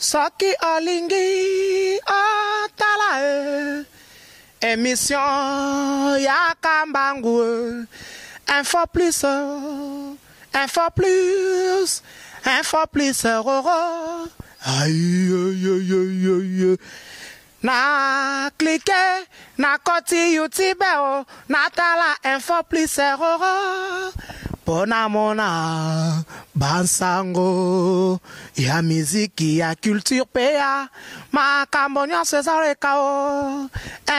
Soki olingi otala e emission ya kambangu e info plus info plus info plus roro aïe na clique na koti youtube o natala info plus roro mpo namona bansango ya miziki ya culture mpe ya makambo nyonso ezaleka o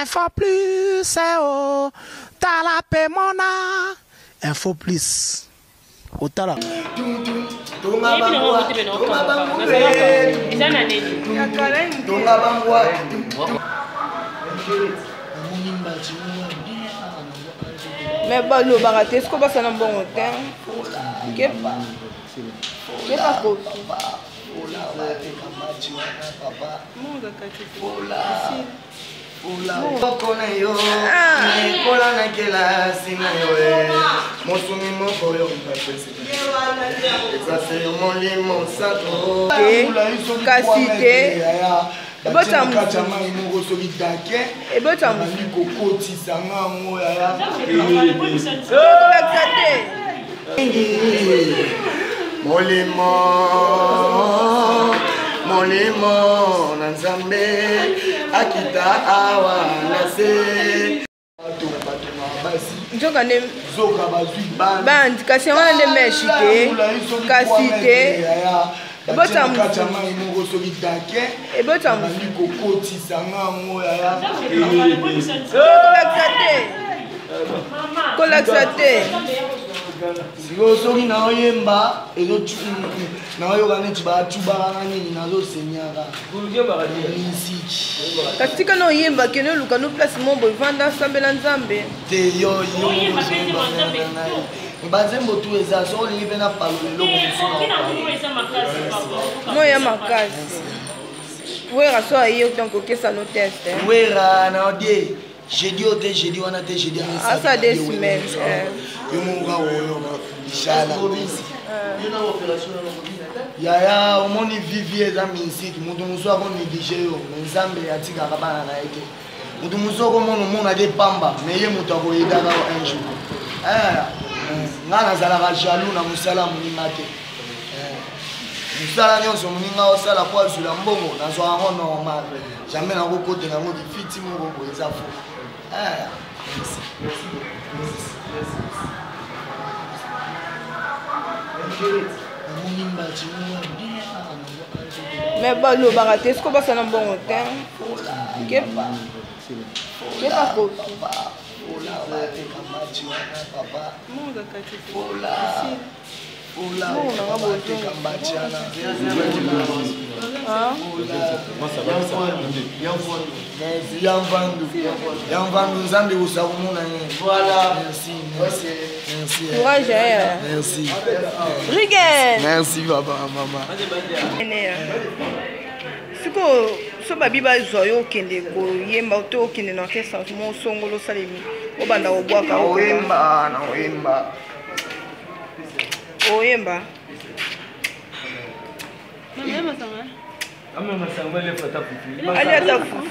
info plus o tala mpe mona info plus otala me balobaka te siko basala mbongo te kepa kepa kofi moko na yo ekola na kelasi na yo eh. mosumi moko yo eza se yo molimo santo kasi te ebota mai moko soki dake ebota kokotisa nga yango yaya kolakisa te Molimo, molimo na Nzambe akita awa na se. Nzoka nde bandi kasi yango wana nde meshi te kasi te ebota mai moko soki dake ebota kokotisa nga yango yaya kolakisa te kolakisa te sikoyo soki naoyemba naoyoka neti bacubaka na nini nazosenyaka miziki kasi tika na oyemba kende oluka no place mo boye vanda sambela nzambe te yo yo banzembo tu eza soki olingi mpe napalola eloko mosusu moya makasi wera so aye donc okesa no test wera na odie jeudi oyo te jeudi wana te jeudi asa deux semaines eh. yo moko kaka oyoka lishala yaya omoni vivi eza musique moto mosusu akonéglige yo me nzambe atikaka bana na ye te moto mosusu okomona omonaka epamba me ye moto akoyedaka yo un jour eh, eh, ngai nazalaka jaloux na mosala moninga te mosala nyonso moninga osala mpo azwila mbongo nazwa yango normal jamais nakokotela yango kifiti moko boye eza fo eh, me balobaka te siko basala mbongo te kepa kepa kofi Ya mvandu ya mvandu nzambe kosakomona ye voilà merci merci merci courage eh. merci Rigen merci papa mama sikoyo so babi bazwa yo okende koyemba to okende na orchestre mo osongolo osalemi obanda kobwaka oyemba na oyemba oyemba ali ata fufu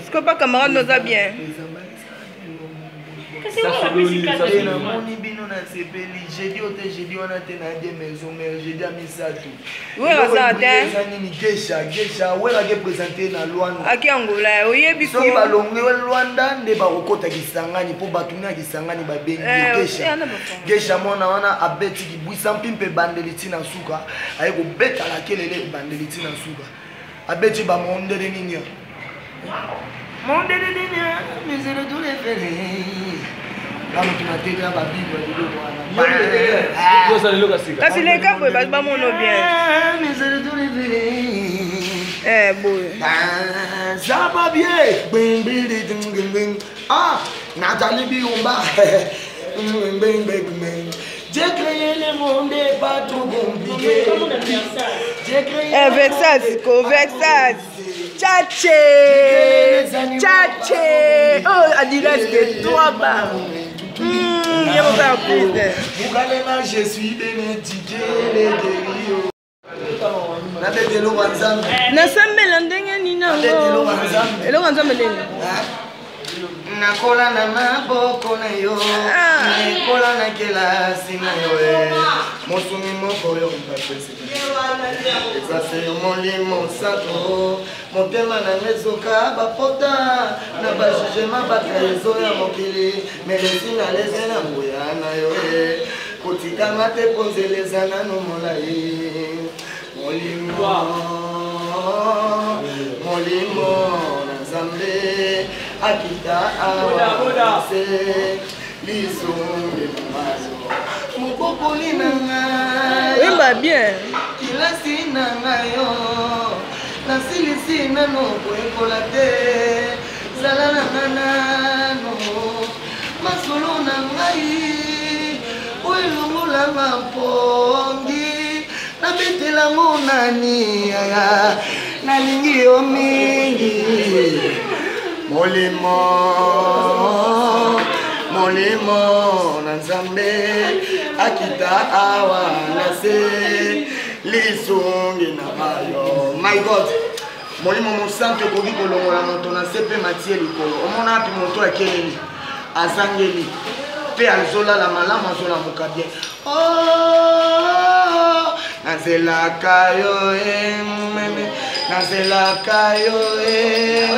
sikoyo pa camarade noza bien namoni bino nasepeli jeudi oyo te jeudi wana te na de maison mare jeudi ya misato wera aza te eza nini gesha gesha wera ke présente na lwanda aki angola oyebi soki balongwe lwanda nde bakokota kisangani mpo bato na kisangani babengi eh, gesha gesha mwana wana abeti kibwisa mpi mpe ebandeli ntina suka aye kobeta la kelele ebandeli ntina suka abeti bamondele nini mondele nini mizele tulefele na moto nateka babible biloko wana kasi leka boye bato bamono bien mizele tulefele eh, boye zaba bien gbengbe ah natali biyumba J'ai créé le monde pas trop compliqué. J'ai créé. Eh, Vexas, ko Vexas. Tchatché Tchatché Oh, Adidas de toi, bah. ye moko ya prise. Mukalema, je suis bénédicté, les guéris. Nabeta eloko ya Nzambe. Nasambela ndenge nini yango? Eloko ya Nzambe ndenge Nakola na maboko na yo, Ah. nakola na kelasi na yo, eh. Mosumi moko yo mpapesi eza se yo molimo santo, motema na nga ezoka bapota na bajugema batraiso ya mokili, melesi na leze na nguya na yo, eh. Kotikanga te mpo nzela eza nano molai. Molimo, molimo na Nzambe akita awa se lisonge mazo mokokoli na ngai. Oyemba bien. Kilasi na ngai yo nasilisi nano koyekola te, zala na nga nano masolo na ngai oyo elongolanga mpongi, nabetelango nani yaya, nalingi yo mingi. Molimo, molimo na Nzambe akita awa na se lisungi na bayo. My God, molimo mosantu ekoki kolongola moto na se mpe matie likolo. Omona api moto akeleli azangeli mpe azolala malamu, azolamuka bien. Oh, nazelaka yo, eh, meme, nazelaka yo, eh,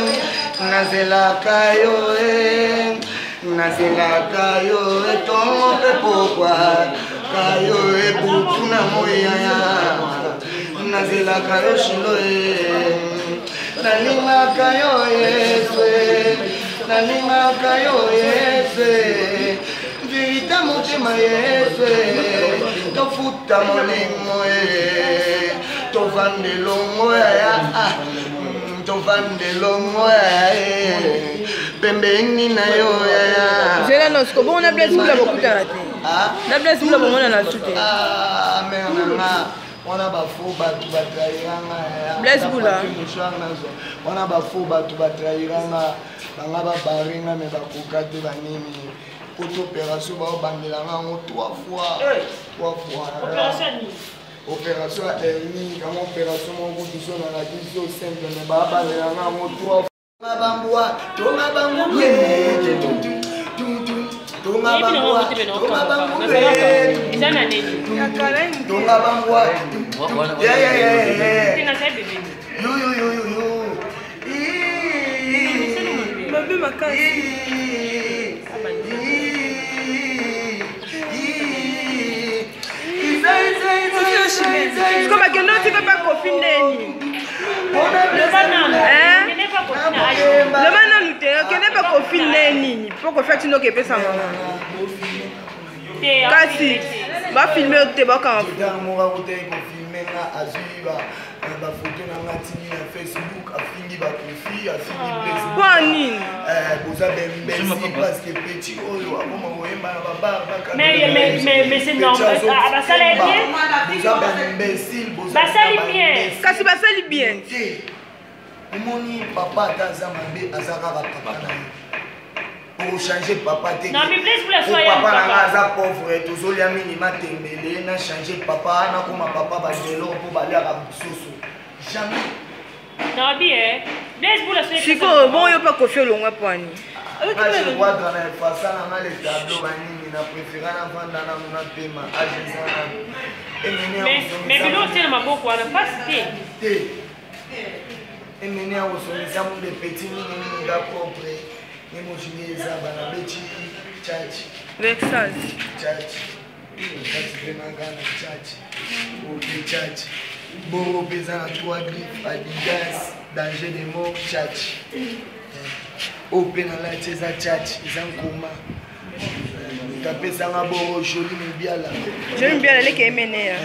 nazelaka yo, eh, nazelaka yo, eh, tongo mpe pokwa kayo ebutu na moyaya, nazelaka yo shilo, eh, nalingaka yo Yesu, eh, nalingaka yo Yesu, eh, vérité motema Yesu, eh, tofuta molimo, eh, tovanda elongo yaya, ah, tovanda elongo yaya, eh, pembeni na yo yaya. Zela no siko bongo na Blaise Bula bokutana te? Ah? Na Blaise Bula bomona na su te? Ah, mère na nga wana, bafo bato batrahiranga. Blaise Bula. Mouchoir nazwa wana, bafo bato batrahiranga banga, babarenga me bakoka te. Banini koto opération baobandelanga yango trois fois, trois fois. Opération ya hernie kama opération moko biso nalaki biso simple, me babandelanga yango trois fois. Bambwa tonga bangu, tonga bambwa, tonga bangu, tonga bambwa. Yeah, yeah, yeah, yeah. Yo, yo, yo, yo, yo. Mabe makasi. Siko bakende otika mpa Kofi ndeni? Loba nanu te, okende mpa Kofi nde nini? Mpo Kofi atindi oke epesa mama, kasi bafilme yo te, bakanga. Ntango moko akutaki kofilme nga, azwi bafoto na nga, atindi na Facebook, afingi bakofi, afingi Blaise. Mpo nini? Boza bembesi, parce que petit oyo akoma koyemba na babar. Mais c'est normal. Ah, basala ye bien. Boza baimbécile. Basali bien. Kasi basali bien. Te, omoni papa ata aza mabe, aza kaka papa na ye, okochange papa te. Non, mais Blaise Bula Po soya papa na nga papa. aza pauvre, tozolia mingi matembele, na change papa, nakoma papa badelo mpo baliaka soso, jamais. Non, bien. Blaise Bula soya. Sikoyo bongo yo mpa Kofi olongwa pwani? Nga na efasa na nga le tableau banini, na préféra navanda nanu na pema, age eza nanu emene ya Mais bilo kosongisa otie na maboko wana pasi te. Te, emene ya kosongisa munde petit mingimingi nga propre ne mojili eza bana beti chachi. Vexage. Chachi, chachi mpe nanga na chachi ope chachi bongo mpe eza na trois griffe Adidas danger de mort chachi oyo mpe nalati eza chachi, eza nkoma moto apesanga bongo, Joli Mobiala. Joli Mbiala leki emene ya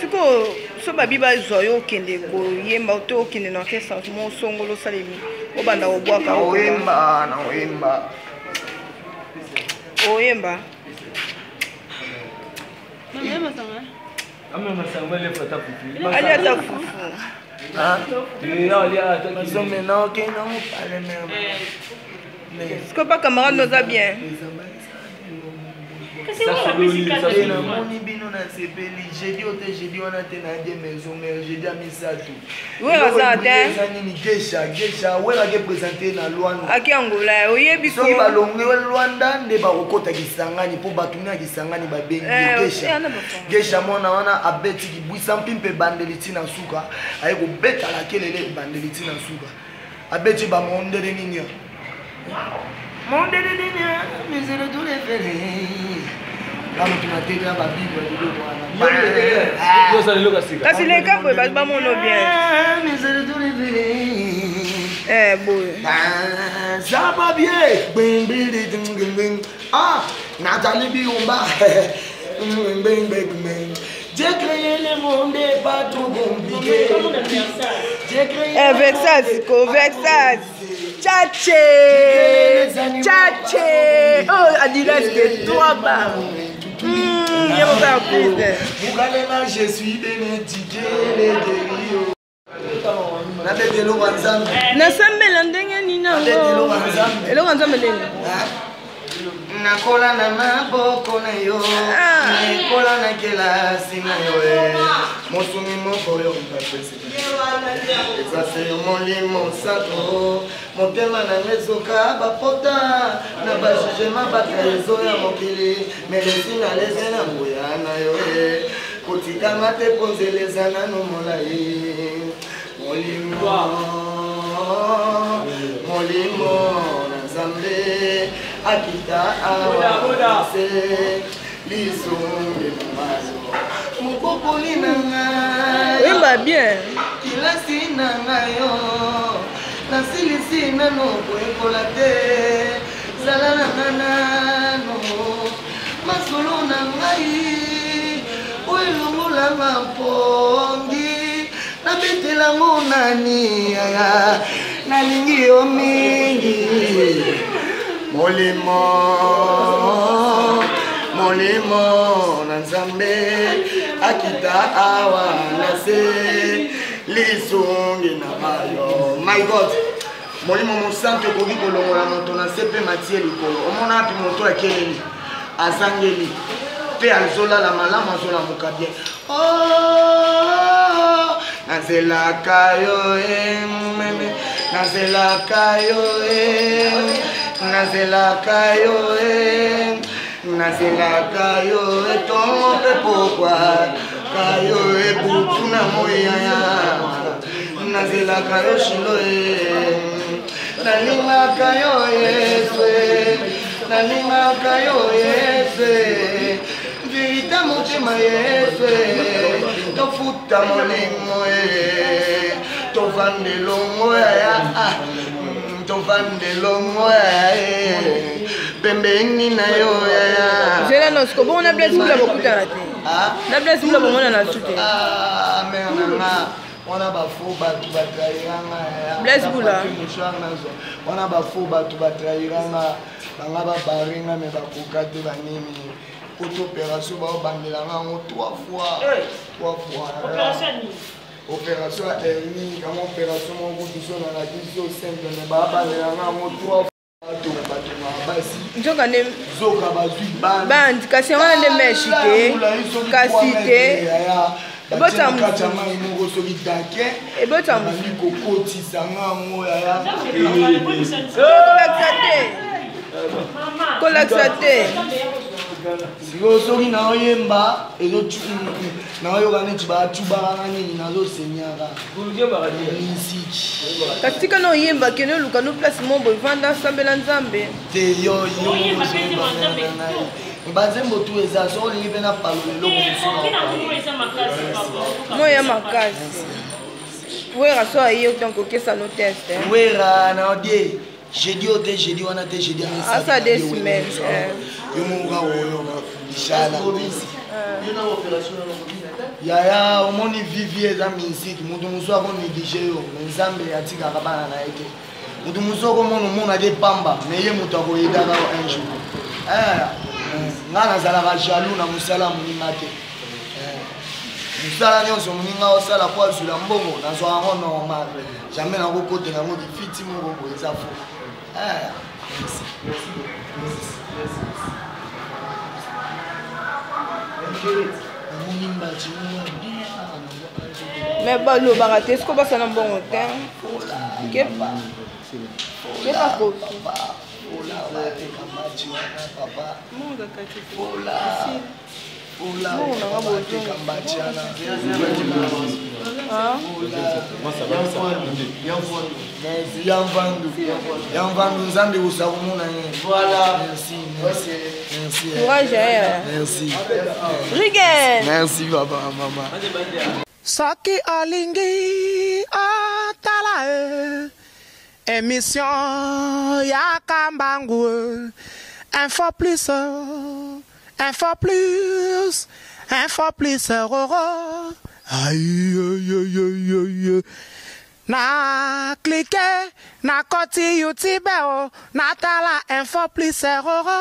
sikoyo. So babi bazwa yo okende koyemba to okende na orchestre mo osongolo osalemi obanda kobwaka? Naoyemba, naoyemba. Oyemba. Ali ata fufu. Bazomena okenda mopale. Sikoyo pa camarade noza bien. Namoni bino nasepeli jeudi oyo te, jeudi wana te, na de maison mère, jeudi ya misato. Wera aza te. Eza nini? Gesha, gesha Wera ke présente na Luanda. Aki Angola, oyebi. Soki balongwe Luanda nde bakokota Kisangani, mpo bato na Kisangani babengi Eh, gesha. eh, ana bafanga. Gesha mwana wana abeti kibwisa mpi mpe ebandeli ntina suka, aye kobetala kelele ebandeli ntina suka, abeti bamondele nini, mondele nini, misele tulefele na moto nateka babible biloko wana. Ozala eloko ya sika. Kasi leka boye, bato bamono bien. Misele tulefele. Eh, boye. Ah, ça va bien. Bing, bing, ding, ding, ding. Ah, Nathalie Biomba. Bing, bing, bing, bing. J'ai créé le monde est pas trop compliqué. J'ai créé Eh, le Vexas, monde ko Vexas. Tchatché! Tchatché! Oh, Adidas de trois barres. Ye moko artiste. Mukalema, je suis bénédicté, les guerriers. Nabeti eloko ya Nzambe. Nasambela ndenge nini Nabeti eloko yango? ya Nzambe. Eloko ya Nzambe ndenge. Nakola na maboko na yo. Ah. Nakola na kelasi na yo eh. Mosumi moko yo eza se yo molimo santo, motema na nga ezoka bapota na bajugement, batraiso ya mokili, melesi na leze na nguya na yo eh. Kotikanga te mpo nzela eza nano molai. Molimo, molimo na Nzambe akita awa se lisonge na maso mokokoli na ngai. Oyemba bien. Kilasi na ngai yo nasilisi nano koyekola te, zala na nga nano masolo na ngai oyo elongolanga mpongi, nabetelango nani yaya, nalingi yo mingi. Molimo, molimo na Nzambe akita awa na se lisungi na bayo. My God, molimo mosantu ekoki kolongola moto na se mpe matie likolo. Omona api moto akeleli, azangeli mpe azolala malamu, azolamuka bien. Oh, nazelaka yo e meme, nazelaka yo e, nazelaka yo e, nazelaka yo e, tongo mpe pokwa ka yo e, butu na moyaya, nazelaka yo shilo e, nalingaka yo Yesu e, nalingaka yo Yesu e, vérité motema Yesu e, tofuta molimo e, tovanda elongo yaya, ah, tovanda elongo yaya e, pembeni na yo yaya. Zela nosiko bongo na Blaise Bula bokutana te? Ah? Na Blaise Bula bomona na su te? Ah, mère na nga wana, bafo bato batrahiranga. Blaise Bula. Mouchoir nazwa wana, bafo bato batrahiranga banga, babarenga me bakoka te, banini koto opération baobandelanga yango trois fois, trois fois. Opération nini? Opération ya hernie kama opération moko biso nalaki biso simple, me babandelanga yango trois fois. Bato batongaka basi. Nzoka nde Zoka bazwi bandi. Bandi, kasi yango wana nde meshe te, kasi te Ebota kati ya mai moko soki dake. Ebota bandi kokotisanga yango yaya. Kolakisa te, kolakisa te. Sikoyo soki naoyemba, naoyoka neti batubakanga nini, nazosenyaka misiki. Kasi tika na oyemba, kende oluka no place mo boye, vanda, sambela Nzambe. Te, yo yo banzembo tu eza, soki olingi mpe na palo eloko mosusu. Mo ya makasi, Wera so aye, donc okesa no test, eh. Wera na odie jeudi oyo te, jeudi wana te, jeudi. Asa 2 semaines, eh. Yo moko kaka oyoka inshallah. Yaya, omoni vivi eza musique, moto mosusu akonéglige yo, me Nzambe atikaka bana na ye te. Moto mosusu okomona, omonaka epamba, me ye moto akoyedaka yo un jour. Eh, nga nazalaka jaloux na mosala moninga te. Eh, mosala nyonso moninga osala po azwila mbongo, nazwa yango normal, jamais nakokotela yango kifiti moko boye, eza fo. Eh, merci. Merci. Merci. Namoni mbati moko ya bien awa nabwaka nzoto. Mais balobaka te siko basala mbongo te. Kepa. Kepa kofi. Papa, fola bateka mbati wana papa. Fola. Fola Mbongo na nga bateka mbati wana. Hein? Merci, ya mvandu. Ya mvandu nzambe kosa komona ye. Voilà. Merci, merci. Merci. Courage, hein. Merci. Rigen. Merci papa, mama. Soki olingi otala e émission ya kambangu e info plus info plus info plus roro aïe aïe aïe aïe na klike na koti youtube o natala info plus roro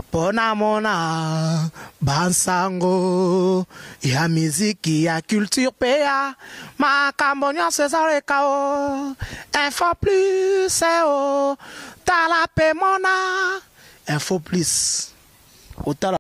mpo namona bansango ya miziki ya culture mpe ya makambo nyonso ezaleka o info plus o tala mpe mona info plus otala.